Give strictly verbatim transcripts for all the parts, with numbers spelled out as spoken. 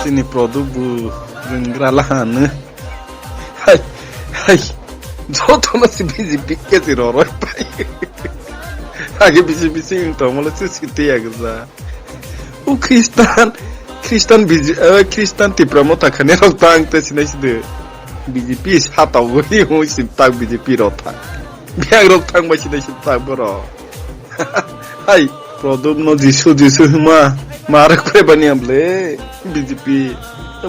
Chini product bu rwnggra lahano. Hai, hai. Jotono si B J P ke si roroi pai. Age B J P si wng tongmolo si siti ya gza. O Christian, Christian B J, eh, Christian Tipra Motha khani rok tang te sinai sidi. B J P sata ugwi hoi si tak B J P rok tha. Biang rok thang bai sinai si tak boro. Hai, product no Jisu, Jisu hima. Marok kwe bani amble. B J P.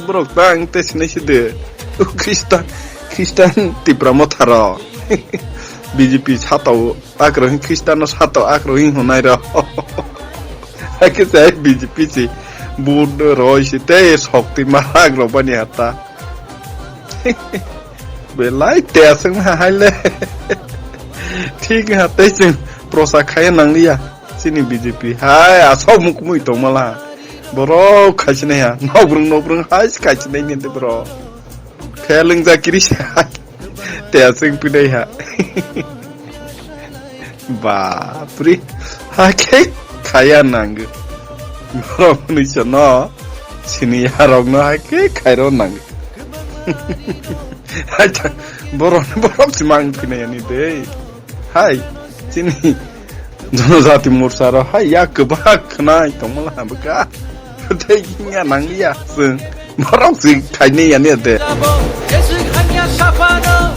Borok tang te sinai sidi. O Christian, Christian Tipra Motha rok. B J P sata o. Agrohing Christian no sato agrohing hunai rok. Hakhe se B J P si vote roi si tei sokti malak rok bani hata. Belai te aswng ha haile. Thik ha tei chwng prosa khaya nangliya. Chini B J P hai asok mukmui tongmala. Borok khaisinai ha. Nobrung nobrung hai khaisinai ni borok. Pheleng jakiri se hai. Te aswng pinai ha. Bapre. Hakhe khaya nango. Borok ni sono. Sini yarok no hakhe khairo nango. Hai ta, borok, borok si mang pinai ani de. Hai, chini. Jonojati Morcha rok hai yak kwbak khwnai tongmala bwkha. Tei hinya nangliya chwng. Borok si khainai ya ne de. Jeswk hamya saphano,